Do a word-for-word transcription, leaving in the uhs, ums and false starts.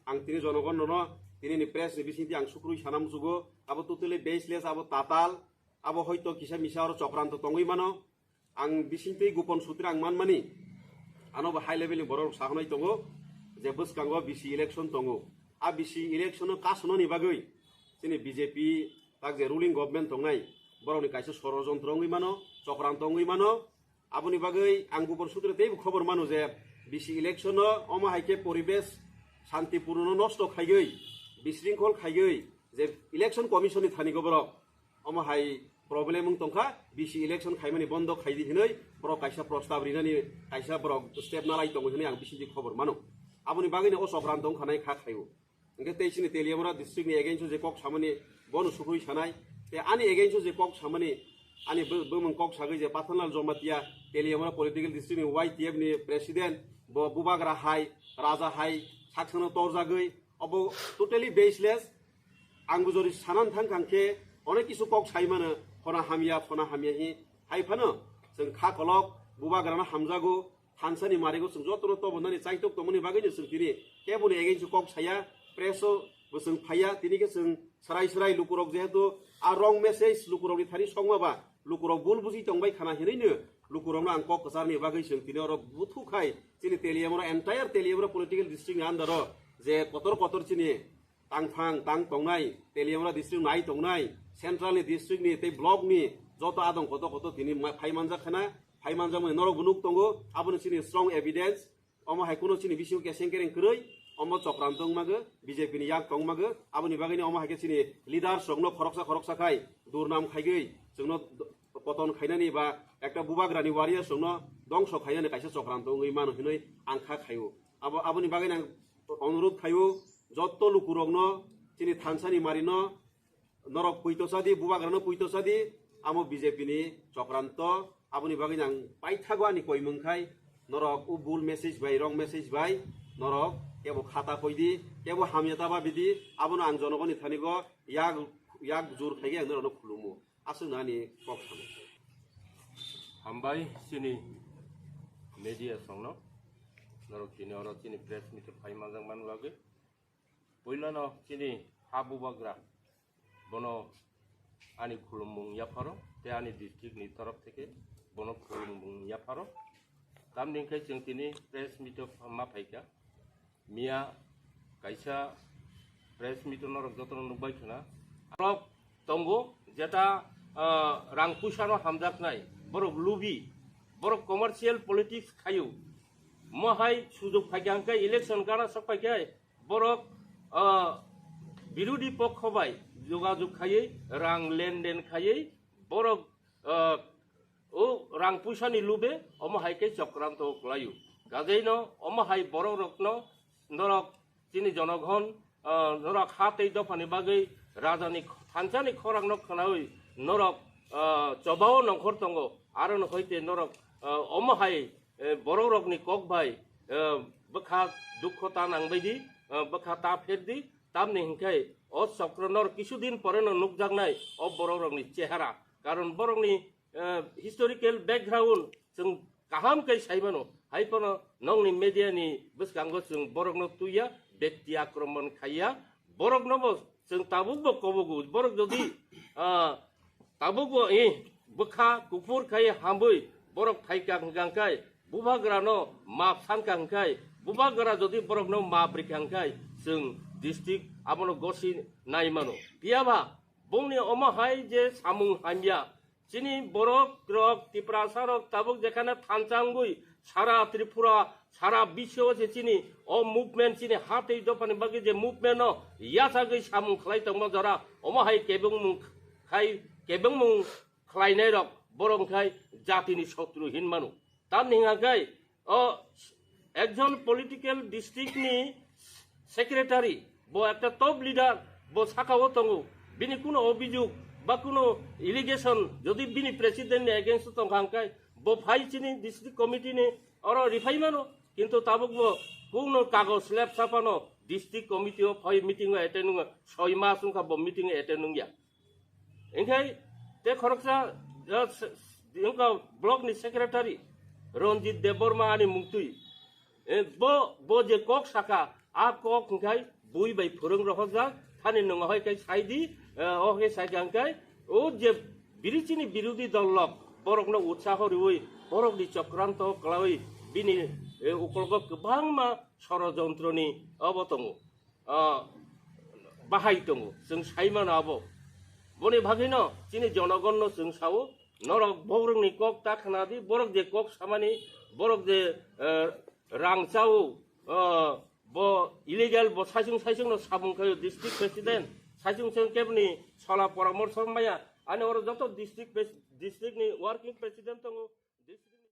Ang tini jonogon no, tini ni press ni bising di ang sukrui sana muchugo, abo totally baseless, abo tatal, abo hoito kisa misa oro chokranto tongwi mano. Ang bising twi gupon sutri ang manmani, ano bo high level ni borok rok sahonai tongo je bwskango B C election tongo. A B C election no kasonani bagwi chini B J P tak je ruling government tongnai, borok ni kaisa sorojontro wngwi mano, chokranto wngwi mano. Aboni bagwi ang gupon sutri teibo khobor mano je B C election no omo hai khe poribesh santipurno no nosto khaiwi, bisringkhol khaiwi je election commission ni thani go borok omo hai problem wng tongkha, B C election khaimani bondo khaidi hinwi borok kaisa prostab rinani kaisa borok step nalai tongo hinwi ang bisingtwi khobor mano. Aboni bagwino o chokranto wngkha nai kha khaio. Hingkhe tei chini Teliamura district ni against o je kok samani bono sukrui sanai, tei ani against o je kok samani ani bo-, bumung kok sagwi je Pathanlal Jamatia Teliamura political district ni Y T F ni president bo bubagra hai, raja hai, saksano torjagwi, obo totally baseless. Ang bo jori sanan thang kha hingkhe onek kisu kok sai mano, phona hamya, phona hamya hi. Hai phano chwng kha kolok bubagrano hamjago, thansa ni marigo chwng jotono tobonani chaitok tongmani bagwino chwng tini keboni against o kok saya, press o bo chwng phaiya, tini khe chwng srai srai lukurok jehetu a wrong message lukurokni thani songma ba lukurok bul buji tongbai khana hinwino lukurokno ang kok kwcharni bagwi chwng tini oro buthu khai chini Teliamura, entire Teliamura political district ni under o je kotor kotor chini tangphang tang tongnai, Teliamura district nai tongnai, central ni district ni tei block ni joto adong koto koto tini ma-, phai manjak khana, phai manjakmani norok bo nuk tongo, abono chini strong evidence, omo hai kuno chini bisingo keseng kereng kwrwi, omo chokranto wngmago, B J P ni yak tongmago, aboni bagwino omo hai khe chini leaders rokno khoroksa khoroksa khai durnam khaigwi, chwngno d-, poton khainani ba ekta bubagrani warriors rokno dongso khainani kaisa chokranto wngwi mano hinwi ang kha khaio. Abo, aboni bagwino ang onurudh khaio, jotto lukurokno, chini thansani marino, norok puito chadi, bubagrano puito chadi, amo B J P ni chokranto, aboni bagwi ang paithago ani koimung khai, norok o bul message bai, wrong message bai, norok kebo khata poidi, kebo hamya ta babidi, abono ang jonogoni thanigo yak, yak jur khaigwi ang norokno khulumo. Aswkno ani kok samung. Hambai chini media songno, norok tini oro chini press meet phai manjak man bagwi. Puilano chini ha bubagra, bono ani khulummung yapharo, tei ani district ni torof theke bono khulummung yapharo. Tamni hwnkhe chwng tini press meet o ma phaikha. Miya kaisa press meet o norok jotono nukbai khna. Norok tongo, jeta, ah, rang puisa no hamjaknai, borok lubi, borok commercial politics khaio. Mo hai sujok phaikha hwnkhe election gana sok phaikhe, borok, ah, birodhi pokho bai jogajog khaiwi, rang lenden khaiwi, borok, ah, o rang puisa ni lube, omo hai khe chokranto kwlaio. Kajeino omo hai borok rokno norok chini jonogon, ah, norok ha tei dophani bagwi raja ni kh-, thansa ni khorang no khnawi norok, ah, chobao nongkhor tongo, aro no hoite norok, ah, omo hai, eh, borok rokni kok bai, eh, bwkha dukho ta nangbai di, eh, bwkha ta pher di, tamni hwnkhe o chokro norok kisu din pore no nukjaknai o borok rokni chehara. Karon borokni eh, historical background chwng kaham khe sai mano. Hai phano nokni media ni bwskango chwng borokno tuiya, bekti akromon khaiya, borokno bo chwng tabuk bo kobogo. Borok jodi, ah, tabuk bo, eh, bwkha kuphur khai hamwi borok phaikha hwnkha hwnkhe, bubagra no map sankha hwnkhe, bubagra jodi borokno map rikha hwnkhe, chwng district abono gosi nai mano. Phiya ba, bongni omo hai je samung hamya, chini borok rok, Tiprasa rok tabuk jekhane thansa wngwi sara Tripura, sara biswo se chini o movement, chini ha tei dophani bagwi je movement no yachagwi samung khlai tongma jora, omo hai kebengmung khai, kebengmung khlainai rok borok khai jatini sotru hin mano. Tamni hwnka khe, o ekjon political district ni secretary, bo ekta top leader, bo saka o tongo, bini kuno obhijog ba kuno allegation jodi bini president ni against o tongkha hwnkhe, bo phai chini district committee ni oro riphai mano, kintu tabuk bo kuno kagoj lep sapano district committee o phai meeting o attend wngya, soi mas wngkha bo meeting o attend wngya. Hingkhai te khoroksa, eh, se-, wngkha block ni secretary Ranjit Debbarma ani mungtwi. Eh, bo, bo je kok saka, a kok hingkhai boi bai phurung rohorjak, thani nung ahoi khe sai di, eh, o khe sai khe ang khe, o je biri chini birodhi dol rok, borok no utsaho riwi, borok ni chokranto klawi, bini, eh, ukologo kwbangma sorojontro ni obo tongo. Ah, bahai tongo, chwng sai mano abo. Boni bagwi no chini jonogon no chwng sao, norok borok ni kok ta khna di, borok je kok samani, borok je, eh, rang chao, eh, bo illegal, bo saisung saisung no samung khaio district president, saisung saisung kebni sola poramorso maya, ani oro joto district pres-, district ni working president tongo,